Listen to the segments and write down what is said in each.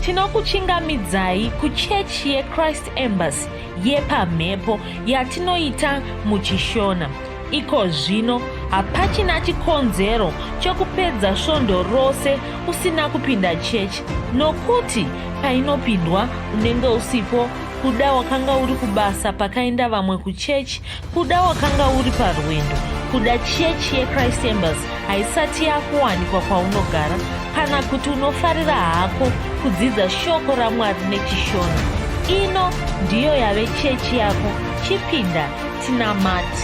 Tinokuchingamidzai kuchechi yeChrist Embassy yepamhepo yatinoita muchiShona. Iko zvino hapachina chikonzero chekupedza svondo rose usina kupinda chechi nokuti painopindwa unenge usipo kuda wakanga uri kubasa pakaenda vamwe kuchechi kuda wakanga uri parwendo kuda chechi yechrist embassy haisati yakuwanikwa kwaunogara kana kuti unofarira hako kudzidza shoko ramwari nechishona ino ndiyo yave chechi yako chipinda tinamati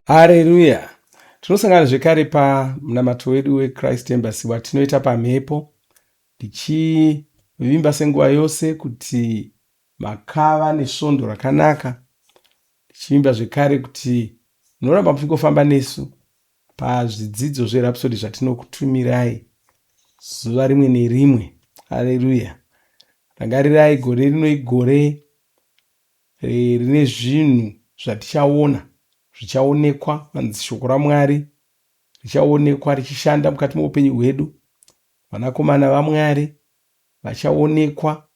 hareruya tinosangana zvekare pamunamato wedu wechrist embassy watinoita pamhepo ndichivimba senguva yose kuti makava nesvondo rakanaka ndichivimba zvekare kuti munoramba muchingofamba nesu pazvidzidzo zverapsody zvatinokutumirai zuva rimwe nerimwe hareruya rangarirai gore rino igore eh, rine zvinhu zvatichaona zvichaonekwa vanzi shoko ramwari richaonekwa richishanda mukati meupenyu hwedu vanakomana vamwari vachaonekwa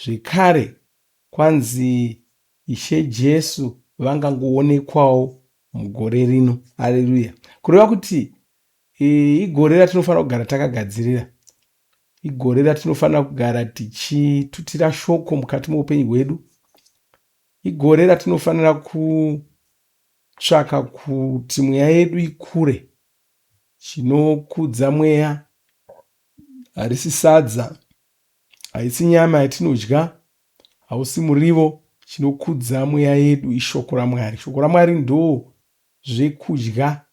zvekare kwanzi ishe jesu vangangoonekwawo mugore rino aleluya kureva kuti e, igore ratinofanira kugara takagadzirira igore ratinofanira kugara tichitutira shoko mukati meupenyu hwedu igore ratinofanira kutsvaka kuti mweya yedu ikure Chinokudza mweya harisi sadza, haisi nyama yatinodya, hausi murivo. Chinokudza mweya yedu ishoko raMwari. Shoko raMwari ndo zvekudya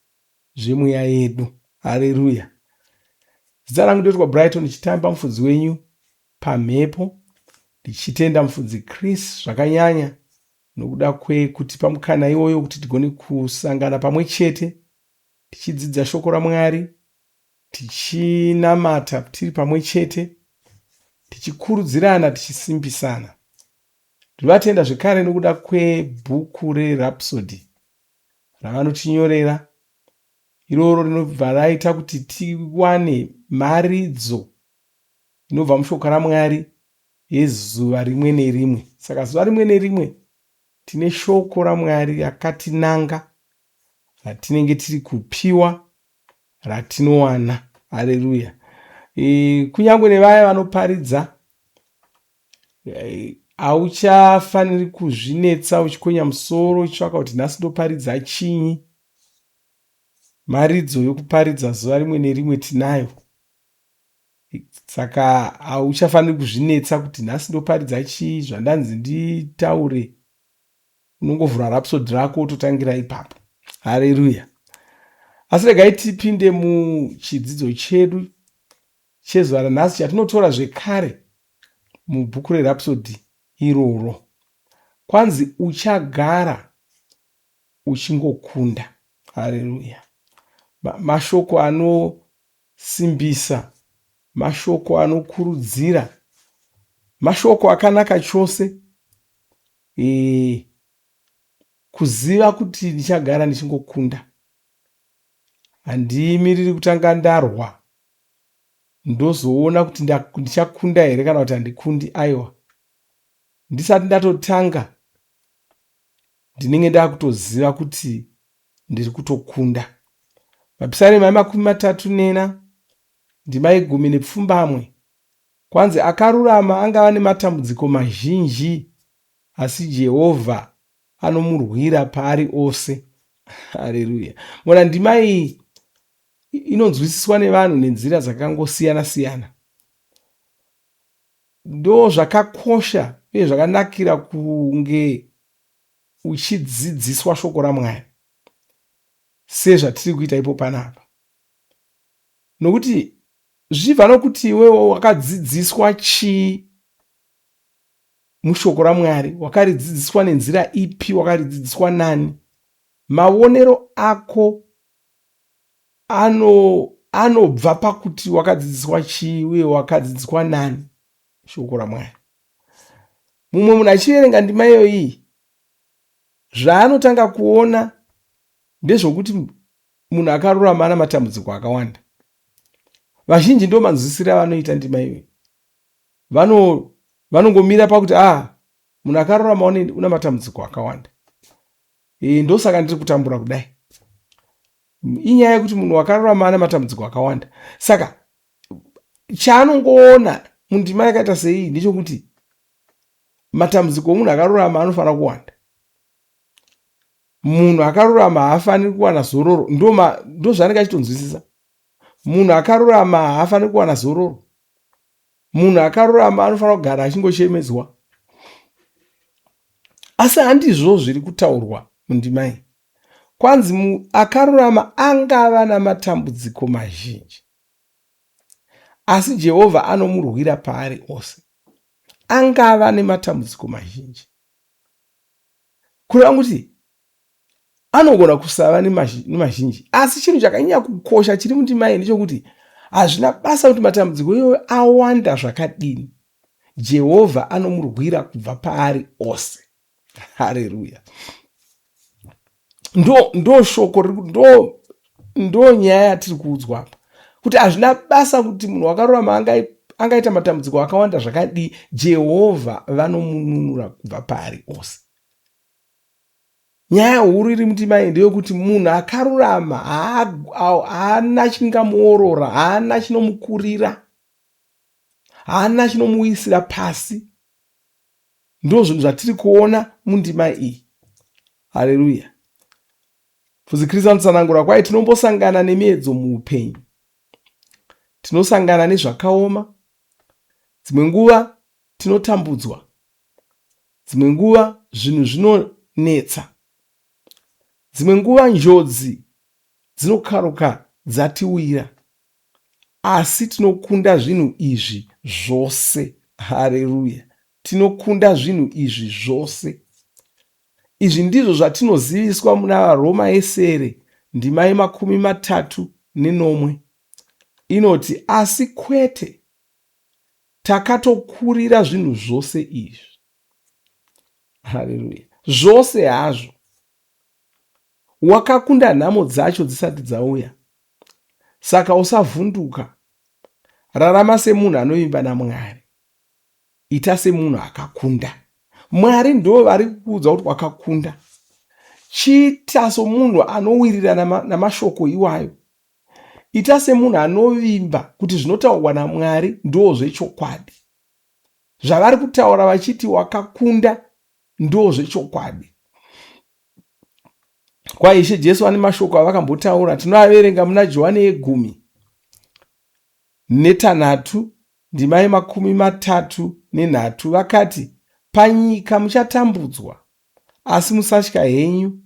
zvemweya yedu. Hareruya! Zita rangu ndoitwa Brighton Chitamba, mufudzi wenyu pamhepo, ndichitenda mufudzi Chris zvakanyanya nokuda kwekutipa mukana iwoyo kuti tigone kusangana pamwe chete tichidzidza shoko raMwari, tichinamata tiri pamwe chete, tichikurudzirana, tichisimbisana. Ndinovatenda zvekare nokuda kwebhuku reRhapsody ravanotinyorera. Iroro rinobva raita kuti tiwane mharidzo inobva mushoko raMwari yezuva rimwe nerimwe. Saka zuva rimwe nerimwe Tine shoko raMwari rakatinanga ratinenge tiri kupiwa ratinowana. Haleluya. E, kunyange nevaya vanoparidza e, hauchafaniri kuzvinetsa uchikonya musoro uchitsvaka kuti nhasi ndoparidza chinyi. Mharidzo yokuparidza zuva rimwe nerimwe tinayo. Saka hauchafaniri kuzvinetsa kuti nhasi ndoparidza chii zvandanzi nditaure. Unongovhura Rhapsody rako wototangira ipapo. Hareruya. Asi regai tipinde muchidzidzo chedu chezuva ranhasi chatinotora zvekare mubhuku reRhapsody iroro. Kwanzi uchagara uchingokunda. Hareruya. Mashoko ano Simbisa mashoko anokurudzira, mashoko akanaka chose. E, kuziva kuti ndichagara ndichingokunda. Handimiriri kutanga ndarwa ndozoona kuti ndichakunda here kana kuti handikundi. Aiwa, ndisati ndatotanga ndinenge ndakutoziva kuti ndiri kutokunda. Mapisarema emakumi matatu nena ndima yegumi nepfumbamwe kwanzi akarurama angava nematambudziko mazhinji asi Jehovha anomurwira paari ose. Haleluya. Mona ndima iyi inonzwisiswa nevanhu nenzira dzakangosiyana siyana. Ndo zvakakosha uye zvakanakira kunge uchidzidziswa shoko raMwari sezvatiri kuita ipo panapa nokuti zvichibva nokuti iwewo wakadzidziswa chii mushoko raMwari wakaridzidziswa nenzira ipi wakaridzidziswa nani maonero ako ano anobva pakuti wakadzidziswa chii uye wakadzidziswa nani shoko ramwari mumwe munhu achiverenga ndima iyoyi zvaanotanga kuona ndezvokuti munhu akarurama ana matambudziko akawanda. Vazhinji ndo manzwisisiro avanoita ndima iyoyi. Vano vanongomira pakuti ah munhu akarurama una matambudziko akawanda. E, ndosaka ndiri kutambura kudai. Inyaya yekuti munhu wakarurama ane matambudziko akawanda. Saka chaanongoona mundima yakaita seiyi ndechokuti matambudziko omunhu akarurama anofanira kuwanda. Munhu akarurama haafaniri kuwana zororo. Ndozvaanenge achitonzwisisa. Munhu akarurama haafaniri kuwana zororo. Munhu akarurama anofanira kugara achingochemedzwa. Asi handizvo zviri kutaurwa mundima iyi. Kwanzi akarurama angava namatambudziko mazhinji, asi Jehovha anomurwira paari ose. Angava nematambudziko mazhinji, kureva kuti anogona kusava nemazhinji asi chinhu chakanyanya kukosha chiri mundima iyi ndechokuti hazvina basa kuti matambudziko iyoyo awanda zvakadini jehovha anomurwira kubva paari ose hareruya ndo ndo shoko ndo ndo nyaya yatiri kuudzwa apa kuti hazvina basa kuti munhu wakarurama angaita matambudziko akawanda zvakadii jehovha vanomununura kubva paari ose Nyaya huru iri mundima iyi ndeyekuti munhu akarurama haana chingamuorora, haana chinomukurira, haana chinomuwisira pasi. Ndozvinhu zvatiri kuona mundima iyi. Haleluya. Mfudzi Kristu anotsanangura kwai tinombosangana nemiedzo muupenyu. Tinosangana nezvakaoma. Dzimwe nguva Tinotambudzwa. Dzimwe nguva zvinhu zvinonetsa. Dzimwe nguva njodzi dzinokaruka dzatiwira. Asi tinokunda zvinhu izvi zvose. Hareruya! Tinokunda zvinhu izvi zvose. Izvi ndizvo zvatinoziviswa muna vaRoma yesere ndima yemakumi 37 inoti, Asi kwete Takatokurira zvinhu zvose izvi. Haleluya. Zvose hazvo. Wakakunda nhamo dzacho dzisati dzauya. Saka usavhunduka. Rarama semunhu anovimba naMwari. Ita semunhu akakunda. Mwari ndo vari kukuudza kuti wakakunda. Chiita somunhu anowirirana namashoko iwayo. Ita semunhu anovimba kuti zvinotaurwa naMwari ndozvechokwadi. Zvavari kutaura vachiti wakakunda ndozvechokwadi. Kwa Ishe Jesu vane mashoko avakambotaura tinoaverenga muna Johani yegumi netanhatu ndima yemakumi 33 vakati, Panyika muchatambudzwa, asi musatya henyu,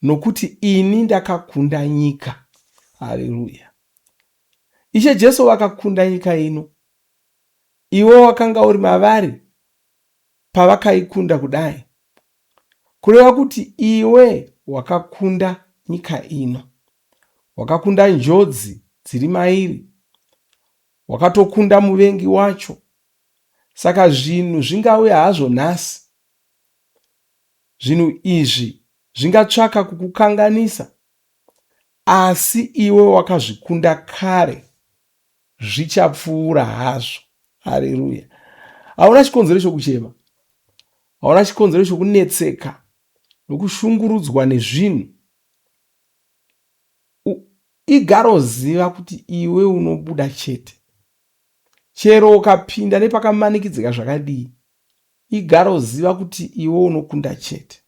nokuti ini ndakakunda nyika. Haleluya! Ishe Jesu vakakunda nyika ino. Iwe wakanga uri mavari pavakaikunda kudai. Kureva kuti iwe wakakunda nyika ino. Wakakunda njodzi dziri mairi. Wakatokunda muvengi wacho. Saka zvinhu zvingauya hazvo nhasi. Zvinhu izvi zvingatsvaka kukukanganisa, asi iwe wakazvikunda kare. Zvichapfuura hazvo. Hareruya. Hauna chikonzero chokuchema. Hauna chikonzero chokunetseka nokushungurudzwa nezvinhu. Igaroziva kuti iwe unobuda chete. Chero ukapinda nepakamanikidzika zvakadii, igaroziva kuti iwe unokunda chete.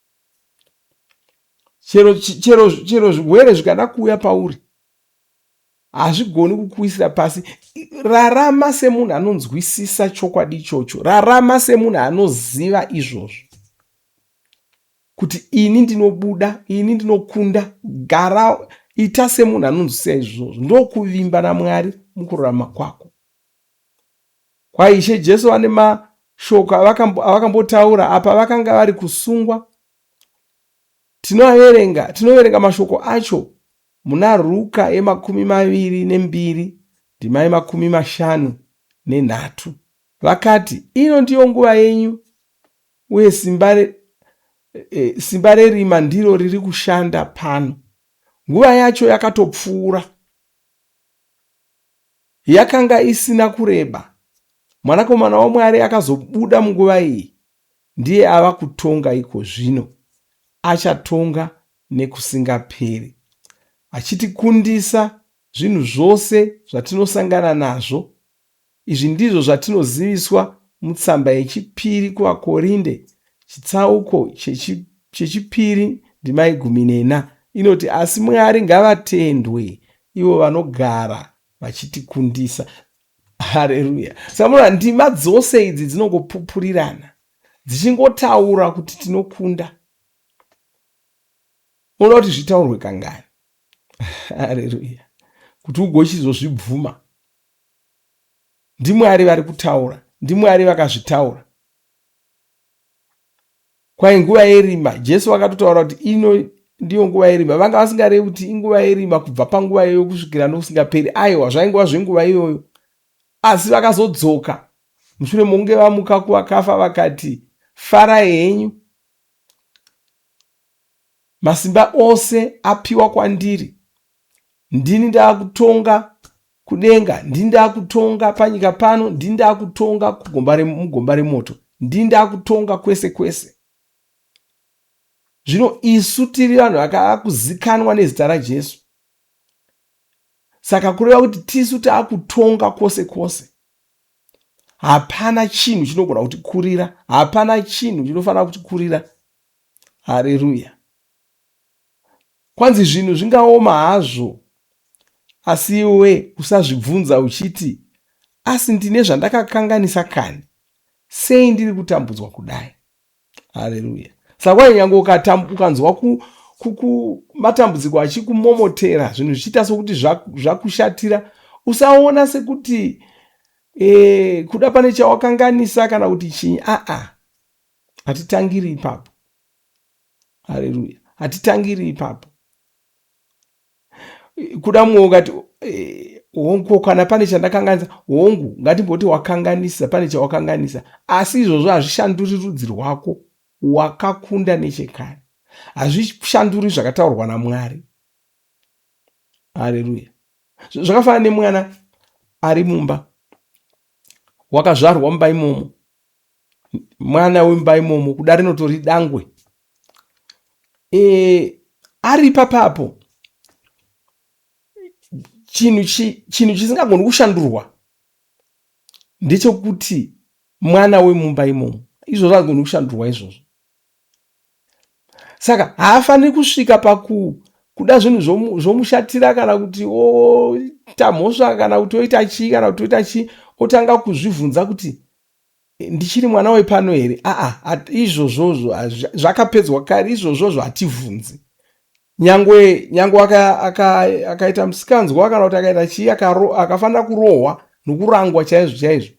Chero, chero, chero zvirwere zvikada kuuya pauri, hazvigoni kukuwisira pasi. Rarama semunhu anonzwisisa chokwadi ichocho. Rarama semunhu anoziva izvozvo kuti ini ndinobuda, ini ndinokunda. Gara, ita semunhu anonzwisisa izvozvo. Ndokuvimba naMwari mukurarama kwako. Kwai Ishe Jesu vane mashoko avakambotaura apa vakanga vari kusungwa. Tinoverenga, tinoverenga mashoko acho muna Ruka yemakumi 22 ndima yemakumi 53. Vakati, Ino ndiyo nguva yenyu uye simba, re, e, simba rerima ndiro riri kushanda pano. Nguva yacho yakatopfuura. Yakanga isina kureba. Mwanakomana waMwari akazobuda munguva iyi. Ndiye ava kutonga iko zvino. Achatonga nekusingaperi. Achitikundisa zvinhu zvose zvatinosangana nazvo. Izvi ndizvo zvatinoziviswa mutsamba yechipiri kuvaKorinde chitsauko chechipiri ndima yegumi nena inoti, Asi Mwari ngavatendwe ivo vanogara vachitikundisa. Hareruya! Saka munoona ndima dzose idzi dzinongopupurirana dzichingotaura kuti tinokunda. Unoda kuti zvitaurwe kangani? Hareruya! Kuti ugochizozvibvuma. NdiMwari vari kutaura, ndiMwari vakazvitaura. Kwai nguva yerima, Jesu vakatotaura kuti ino ndiyo nguva yerima. Vanga vasingarevi kuti inguva yerima kubva panguva iyoyo kusvikira nokusingaperi. Aiwa, zvaingova zvenguva iyoyo. Asi vakazodzoka mushure mokunge vamuka kuvakafa vakati, farai henyu, Masimba ose apiwa kwandiri. Ndini ndakutonga kudenga, ndini ndakutonga panyika pano, ndini ndakutonga mugomba remoto, ndini ndakutonga kwese kwese. Zvino isu tiri vanhu vakakuzikanwa nezita raJesu. Saka kureva kuti tisu taakutonga kwose kwose. Hapana chinhu chinogona kutikurira, hapana chinhu chinofanira kutikurira. Hareruya. Kwanzi zvinhu zvingaoma hazvo, asi iwe usazvibvunza uchiti, asi ndine zvandakakanganisa kani? Sei ndiri kutambudzwa kudai? Hareruya. Saka kwai nyange ukanzwa matambudziko achikumomotera, zvinhu zvichiita sokuti zvakushatira, usaona sekuti e, kuda pane chawakanganisa kana kuti chinyi. Aa, hatitangiri ipapo. Hareruya, hatitangiri ipapo. Kuda mumwe ukati eh, hongu, kana pane chandakanganisa, hongu, ngatimboti wakanganisa, pane chawakanganisa, asi izvozvo hazvishanduri rudzi rwako. Wakakunda nechekare, hazvishanduri zvakataurwa naMwari. Hareruya. Zvakafanana nemwana ari mumba, wakazvarwa mumba imomo, mwana wemba imomo kuda rinotori dangwe e, ari papapo chinhu chinhu chisingagoni kushandurwa ndechekuti mwana wemumba imomo izvozvo hazvigoni kushandurwa izvozvo saka haafaniri kusvika paku kuda zvinhu zvomushatira kana kuti oita mhosva kana kuti oita chii kana kuti oita chii otanga kuzvibvunza kuti ndichiri mwana wepano here aa izvozvozvo zvakapedzwa kare izvozvozvo hativhunzi nyangwe nyangwe akaita aka, aka musikanzwa kana kuti akaita chii akafanira kurohwa nokurangwa chaizvo chaizvo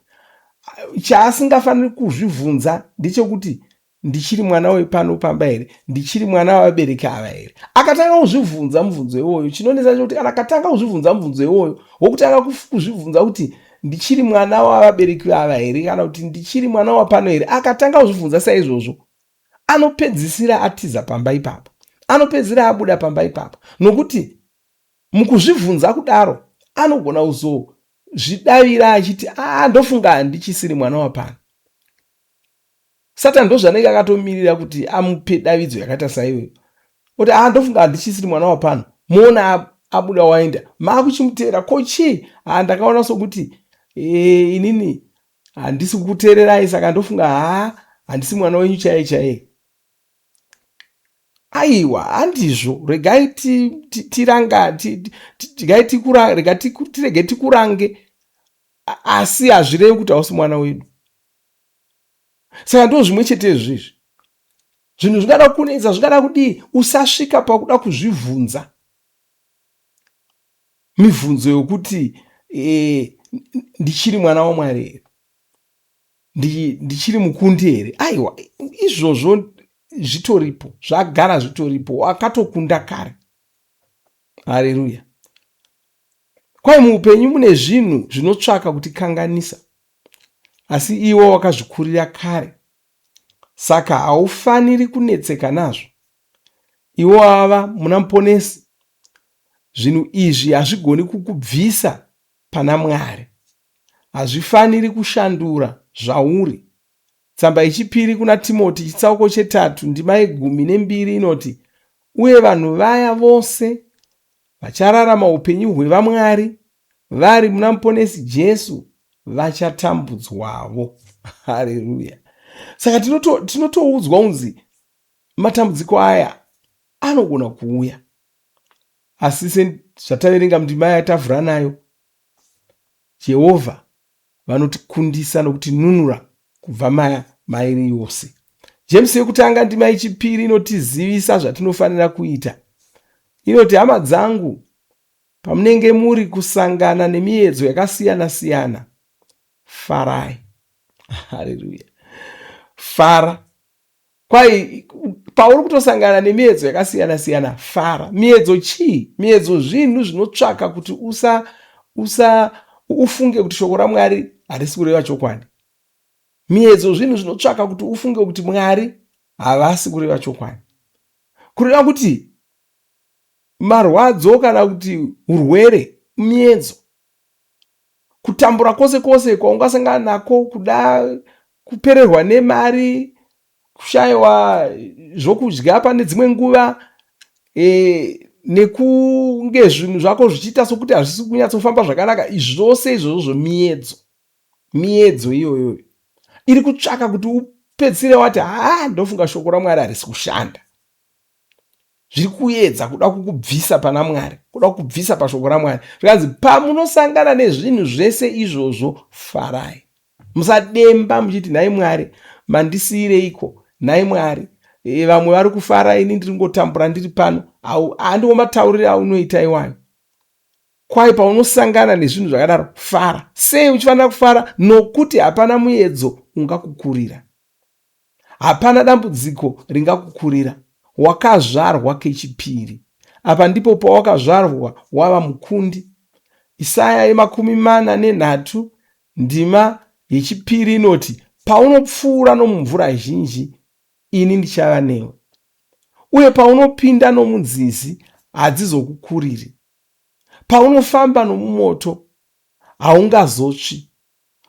chaasingafaniri kuzvibvunza ndechekuti ndichiri mwana wepano pamba here ndichiri mwana wavabereki ava here akatanga kuzvibvunza mubvunzo iwoyo chinonetsa chekuti kana akatanga kuzvibvunza mubvunzo iwoyo wokutanga kuzvibvunza kuti ndichiri mwana wavabereki ava here kana kuti ndichiri mwana wapano here akatanga kuzvibvunza saizvozvo anopedzisira atiza pamba ipapo anopedzisira abuda pamba ipapo nokuti mukuzvibvunza kudaro anogona kuzozvidavira achiti a ah, ndofunga handichisiri mwana wapano Satani ndozvanenge akatomirira kuti amupe davidzo yakaita saiyoyo oti haa ndofunga handichisiri mwana wapano moona abuda waenda maakuchimuteera ko chii haa ndakaona sokuti e, inini handisi kukuteererai saka ndofunga haa handisi mwana wenyu chaiye chaiye aiwa handizvo regai tiranga tirege tikurange asi hazvirevi kuti hausi mwana wedu saka ndo zvimwe chete izvi izvi zvinhu zvingada kunetsa zvingada kudii usasvika pakuda kuzvibvunza mibvunzo yokuti e, ndichiri mwana wamwari here ndichiri mukundi here aiwa izvozvo zvitoripo zvagara zvitoripo wakatokunda kare hareruya Kwai muupenyu mune zvinhu zvinotsvaka kutikanganisa, asi iwe wakazvikurira kare, saka haufaniri kunetseka nazvo. Iwe wava muna Muponesi. Zvinhu izvi hazvigoni kukubvisa pana Mwari. Hazvifaniri kushandura zvauri. Tsamba yechipiri kuna Timoti chitsauko chetatu ndima yegumi nembiri inoti, Uye vanhu vaya vose vachararama upenyu hwevamwari vari muna Muponesi Jesu vachatambudzwavo. Hareruya! Saka tinotoudzwa kunzi matambudziko aya anogona kuuya, asi sezvataverenga mundima yatavhura nayo, Jehovha vanotikundisa nokutinunura kubva maya mairi yose. James yekutanga ndima yechipiri inotizivisa zvatinofanira kuita. Inoti, hama dzangu, pamunenge muri kusangana nemiedzo yakasiyana-siyana, farai. Haleluya! Fara. Kwai pauri kutosangana nemiedzo yakasiyana siyana, fara. Miedzo chii? Miedzo zvinhu zvinotsvaka kuti usa usa ufunge kuti shoko raMwari harisi kureva chokwadi. Miedzo zvinhu zvinotsvaka kuti ufunge kuti Mwari havasi kureva chokwadi. Kureva kuti marwadzo kana kuti urwere miedzo. Kutambura kwose kwose kwaungasangana nako, kuda kupererwa nemari, kushaiwa zvokudya pane dzimwe nguva e, nekunge zvinhu zvako zvichiita sokuti hazvisi kunyatsofamba zvakanaka, zvose izvozvo miedzo, miedzo iyoyoyo iri kutsvaka kuti upedzisire wati haa, ndofunga shoko raMwari harisi kushanda. Zviri kuedza kuda kukubvisa pana Mwari, kuda kukubvisa pashoko raMwari. Zvikanzi pamunosangana nezvinhu zvese izvozvo, farai. Musademba muchiti nhai Mwari mandisiyireiko, nhai Mwari e, vamwe vari kufara ini ndiri ngotambura ndiri pano. Handiwo mataurire aunoita iwayo. Kwai paunosangana nezvinhu zvakadaro, fara. Sei uchifanira kufara? Nokuti hapana muedzo ungakukurira. Hapana dambudziko ringakukurira. Wakazvarwa kechipiri. Apa ndipo pawakazvarwa wava mukundi. Isaya yemakumi mana nenhatu ndima yechipiri inoti, Paunopfuura nomumvura zhinji, ini ndichava newe, uye paunopinda nomunzizi, hadzizokukuriri. Paunofamba nomumoto, haungazotsvi,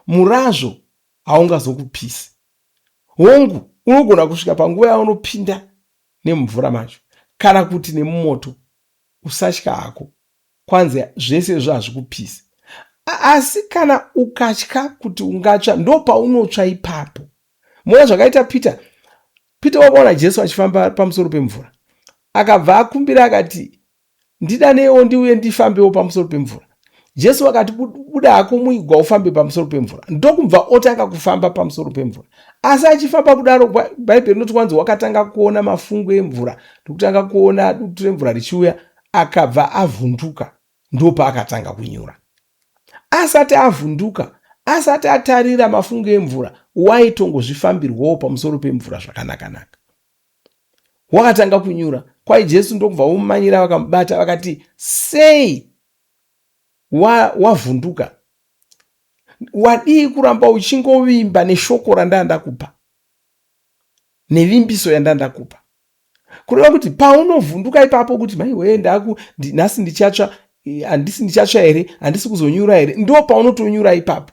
murazvo haungazokupisi. Hongu, unogona kusvika panguva yaunopinda nemumvura macho kana kuti nemumoto. Usatya hako, kwanzi zvese izvo hazvikupisi. Asi kana ukatya kuti ungatsva, ndopaunotsva ipapo. Moona zvakaita Peter. Peter wakaona Jesu achifamba pamusoro pemvura, akabva akumbira akati, ndidanewo ndiuye ndifambewo pamusoro pemvura. Jesu akati, buda hako muigwa ufambe pamusoro pemvura. Ndokubva otanga kufamba pamusoro pemvura. Asi achifamba kudaro, Bhaibheri rinoti kwanzi wakatanga kuona mafungu emvura, ndokutanga kuona dutu remvura richiuya, akabva avhunduka, ndopaakatanga kunyura. Asati avhunduka, asati atarira mafungu emvura, waitongozvifambirwawo pamusoro pemvura zvakanakanaka. Wakatanga kunyura. Kwai Jesu ndokubva vomumanyira vakamubata vakati, sei wavhunduka? Wa wadii kuramba uchingovimba neshoko randandakupa, nevimbiso yandandakupa? Kureva kuti paunovhunduka ipapo kuti maiwee ndaku nhasi ndichatsva, handisi ndichatsva here, handisi kuzonyura here, ndo paunotonyura ipapo.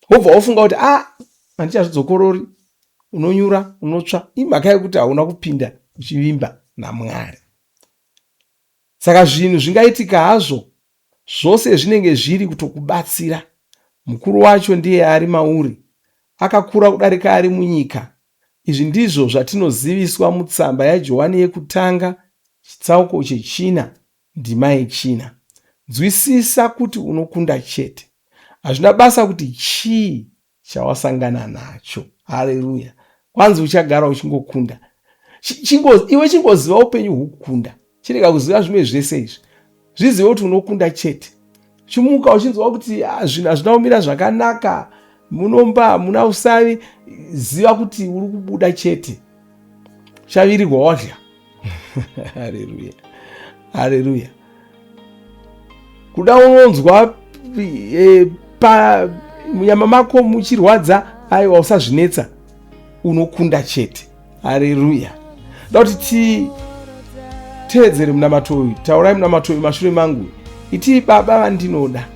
Wobva wafunga kuti a handichazvidzokorori. Unonyura, unotsva, imhaka yekuti hauna kupinda uchivimba naMwari. Saka zvinhu zvingaitika hazvo zvose zvinenge zviri kutokubatsira. Mukuru wacho ndiye ari mauri, akakura kudarika ari munyika. Izvi ndizvo zvatinoziviswa mutsamba yaJohani yekutanga chitsauko chechina ndima yechina. Nzwisisa kuti unokunda chete. Hazvina basa kuti chii chawasangana nacho. Haleluya. Kwanzi uchagara uchingokunda. Chingo, iwe chingoziva upenyu hukukunda. Chirega kuziva zvimwe zvese izvi. Zvizive kuti unokunda chete. Chimuka uchinzwa kuti ah, zvinhu hazvina kumira zvakanaka, munomba hamuna usavi, ziva kuti uri kubuda chete. Chavirirwa wadya. Haleluya. Haleluya. Kuda unonzwa e, pa munyama mako muchirwadza, aiwa usazvinetsa, unokunda chete. Haleluya. Da kuti titevedzere munamato uyu. Taurai munamato uyu mashure mangu. Itii, Baba vandinoda,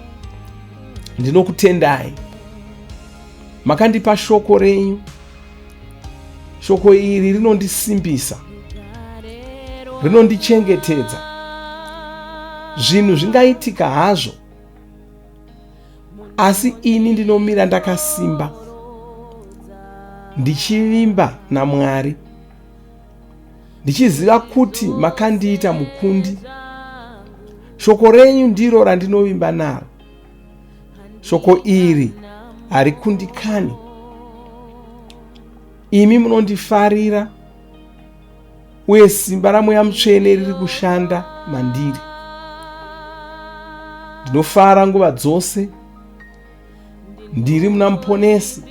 Ndinokutendai. Makandipa shoko renyu. Shoko iri rinondisimbisa, rinondichengetedza. Zvinhu zvingaitika hazvo, asi ini ndinomira ndakasimba ndichivimba naMwari, ndichiziva kuti makandiita mukundi. Shoko renyu ndiro randinovimba naro. Shoko iri harikundikani. Imi munondifarira uye simba raMweya Mutsvene riri kushanda mandiri. Ndinofara nguva dzose ndiri muna Muponesi,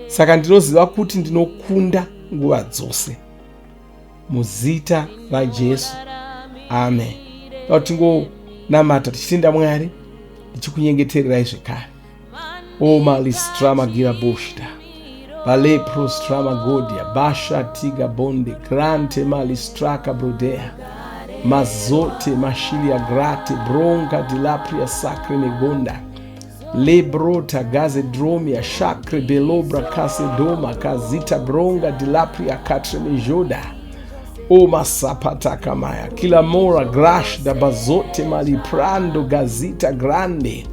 saka ndinoziva kuti ndinokunda nguva dzose. Muzita raJesu, amen. Dai tingonamata tichitenda Mwari, ndichikunyengetererai zvekare. O malistrama gira boshta vale prostrama godia basha tiga bonde grante malistraka brodea mazote mashilia grate bronca dilapria sacre megonda lebrota gaze dromia shakre belobra kasedoma kazita bronga dilapria katre mejoda o masapatakamaya kilamora grash dabazote maliprando gazita grande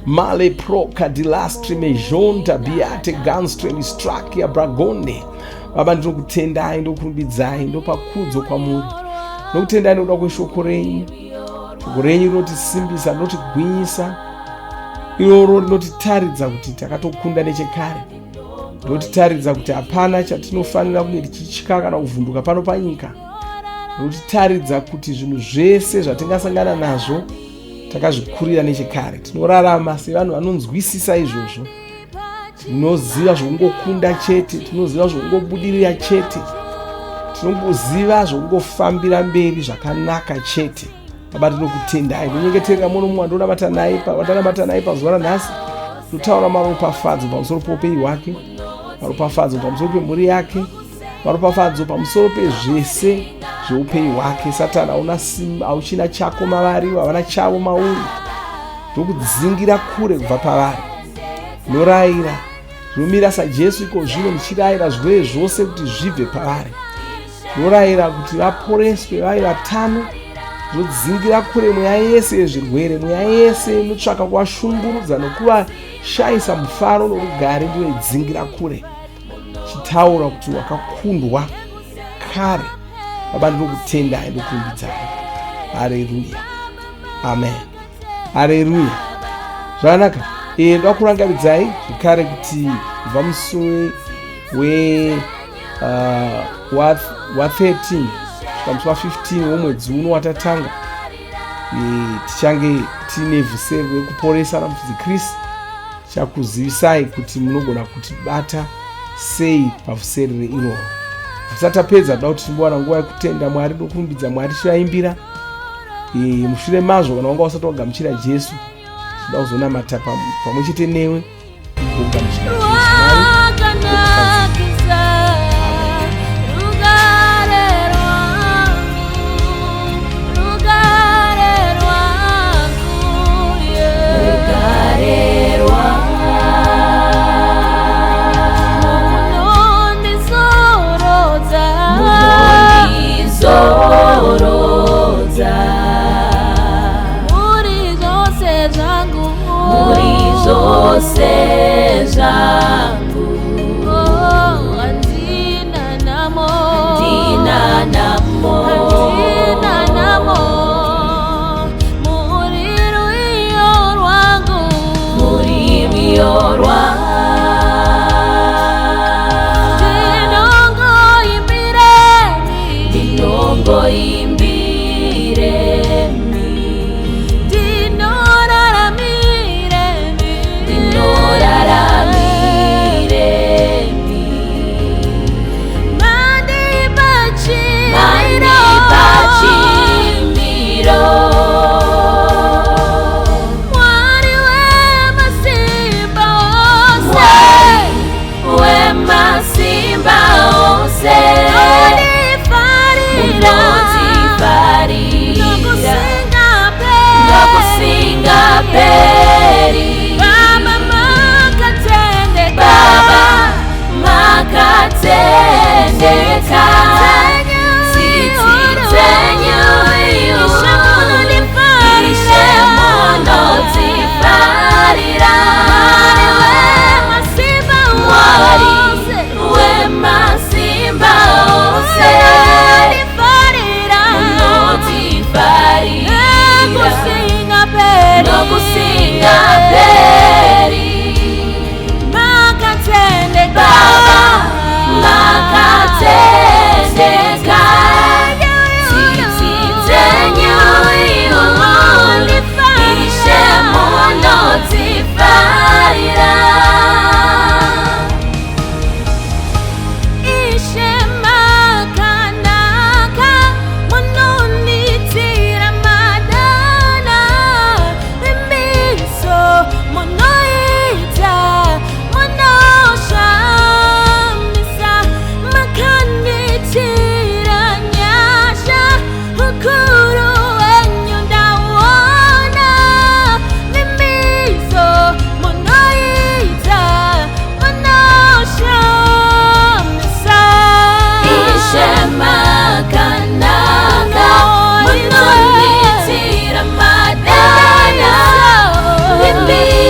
male proka dilastri mejonta biate ganstre listrakia bragonde. Baba, ndinokutendai, ndokurumbidzai, ndopakudzo kwamuri. Ndinokutendai nokuda kweshoko renyu. Shoko renyu rinotisimbisa, rinotigwinyisa, iroro rinotitaridza kuti takatokunda nechekare, rinotitaridza kuti hapana chatinofanira kunge tichitya kana kuvhunduka pano panyika, rinotitaridza kuti zvinhu zvese zvatingasangana nazvo takazvikurira nechekare. Tinorarama sevanhu vanonzwisisa izvozvo. Tinoziva zvokungokunda chete, tinoziva zvokungobudirira chete, tinongoziva zvokungofambira mberi zvakanaka chete. Baba, tinokutendai. Ndinyengeterera mumwe nomumwe wandonamata naye, wandanamata naye pazuva ranhasi. Ndotaura maropafadzo pamusoro poupenyu hwake, maropafadzo pamusoro pemhuri yake, maropafadzo pamusoro pezvese zveupenyu hwake. Satani, hauna simba, hauchina chako mavari, havana chavo mauri. Ndokudzingira kure kubva pavari. Ndorayira, ndinomira saJesu iko zvino ndichirayira zvirwere zvose kuti zvibve pavari. Ndorayira kuti vaporeswe vave vatano. Ndodzingira kure mweya yese yezvirwere, mweya yese inotsvaka kuvashungurudza nokuvashayisa mufaro norugare, ndinoidzingira kure. Chitaura kuti wakakundwa kare. Baba, ndinokutendai, ndokurumbidzai. Hareruya, amen. Hareruya, zvakanaka. Ndoda kurangaridzai zvekare kuti kubva musi wa 13 kusvika musi wa 15 womwedzi uno watatanga, tichange tiine vhuseri rekuporesa namufudzi Chris. Tichakuzivisai kuti munogona kutibata sei pavhuseri reiroro. Tisati tapedza, toda kuti timbowana nguva yekutenda Mwari nokurumbidza Mwari tichivaimbira. Mushure mazvo, kana wanga usati wagamuchira Jesu, tinoda kuzonamata pamwe chete newe kugamuchira Jesu. Mwari Rwakanakisa rugare rwangu, rugare rwangu, yeah. Rugare rwangu. Munondizorodza. Munondizorodza. Muri zvose zvangu. Muri zvose zvangu. Oh, handina nhamo. Handina nhamo. Handina nhamo. Muri rwiyo rwangu. Muri rwiyo rwangu. Ndinongoimbiremi. Ndinongoimbiremi. Ndinoraramiremi. Ndinoraramiremi.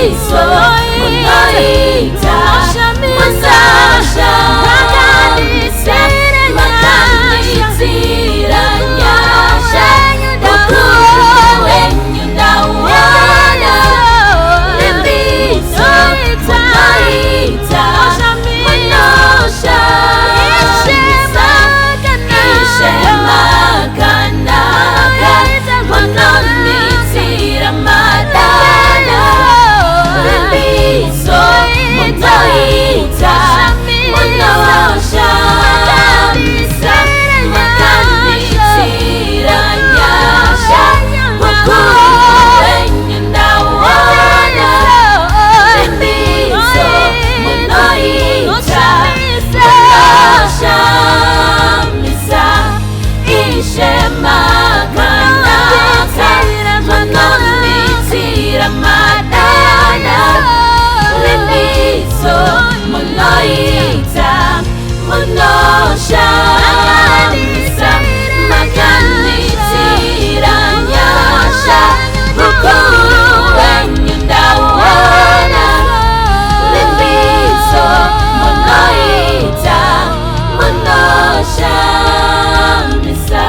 Vimbiso munoita munoshamisa makandiitira nyasha ukuru hwenyu ndauona Vimbiso munoita munoshamisa Ishe makanaka munondiitira madana Vimbiso munoita munoshamisa makandiitira nyasha ukuru hwenyu ndauona Vimbiso munoita munoshamisa Ishe makanaka munondiitira madana Vimbiso munoita munoshamisa makandiitira nyasha ukuru hwenyu ndauona Vimbiso munoita munoshamisa.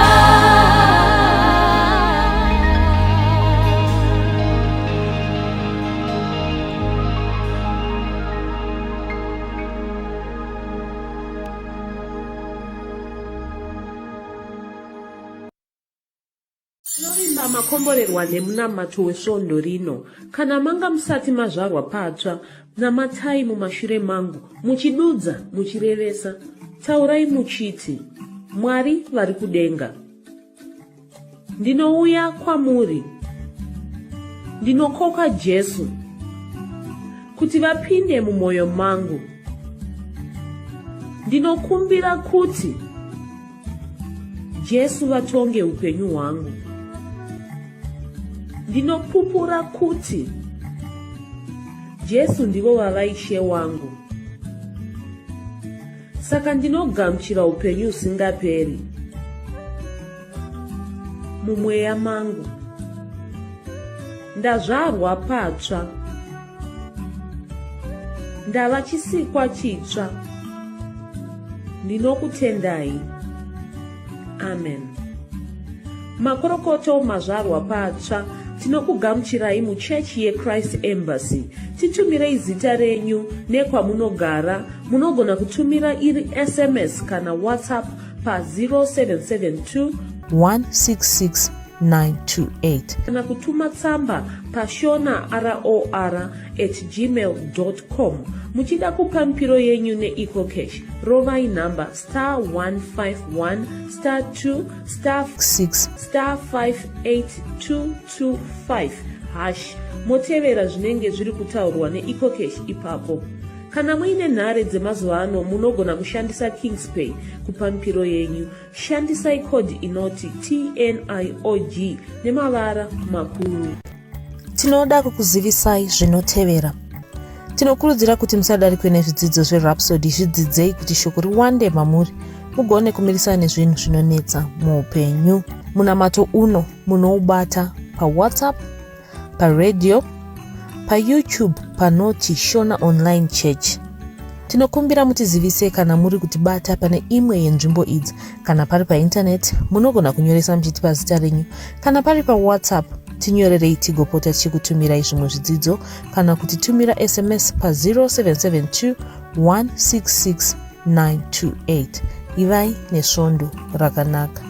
Tinovimba makomborerwa nemunamato wesvondo rino. Kana manga musati mazvarwa patsva, namatai mumashure mangu, muchidudza, muchirevesa. Taurai muchiti, Mwari vari kudenga. Ndinouya kwamuri. Ndinokoka Jesu kuti vapinde mumwoyo mangu. Ndinokumbira kuti Jesu vatonge upenyu hwangu. Ndinopupura kuti Jesu ndivo vava Ishe wangu. Saka ndinogamuchira upenyu husingaperi mumweya mangu. Ndazvarwa patsva. Ndava chisikwa chitsva. Ndinokutendai. Amen. Makorokoto mazvarwa patsva tinokugamuchirai muchechi yeChrist Embassy. Titumirei zita renyu nekwamunogara. Munogona kutumira iri SMS kana WhatsApp pa 0772 166 928 kana kutuma tsamba pashona ror at gmail com muchida kupa mipiro yenyu neecocash rovai nhamba star 151 star 2 star 6 star 58225 hash motevera zvinenge zviri kutaurwa neecocash ipapo kana muine nhare dzemazuva ano munogona kushandisa kingspay kupa mipiro yenyu Shandisai code inoti TNIOG nemavara makuru. Tinoda kukuzivisai zvinotevera. Tinokurudzira kuti musadarikwe nezvidzidzo zveRhapsody, zvidzidzei kuti shoko riwande mamuri mugone kumirisana nezvinhu zvinonetsa muupenyu. Munamato uno munoubata paWhatsApp, paradio, paYouTube panoti Shona Online Church. Tinokumbira mutizivise kana muri kutibata pane imwe yenzvimbo idzi. Kana pari paintaneti, munogona kunyoresa muchitipa zita renyu. Kana pari paWhatsApp, tinyorerei tigopota tichikutumirai zvimwe zvidzidzo kana kutitumira SMS pa 0772 166 928. Ivai nesvondo rakanaka.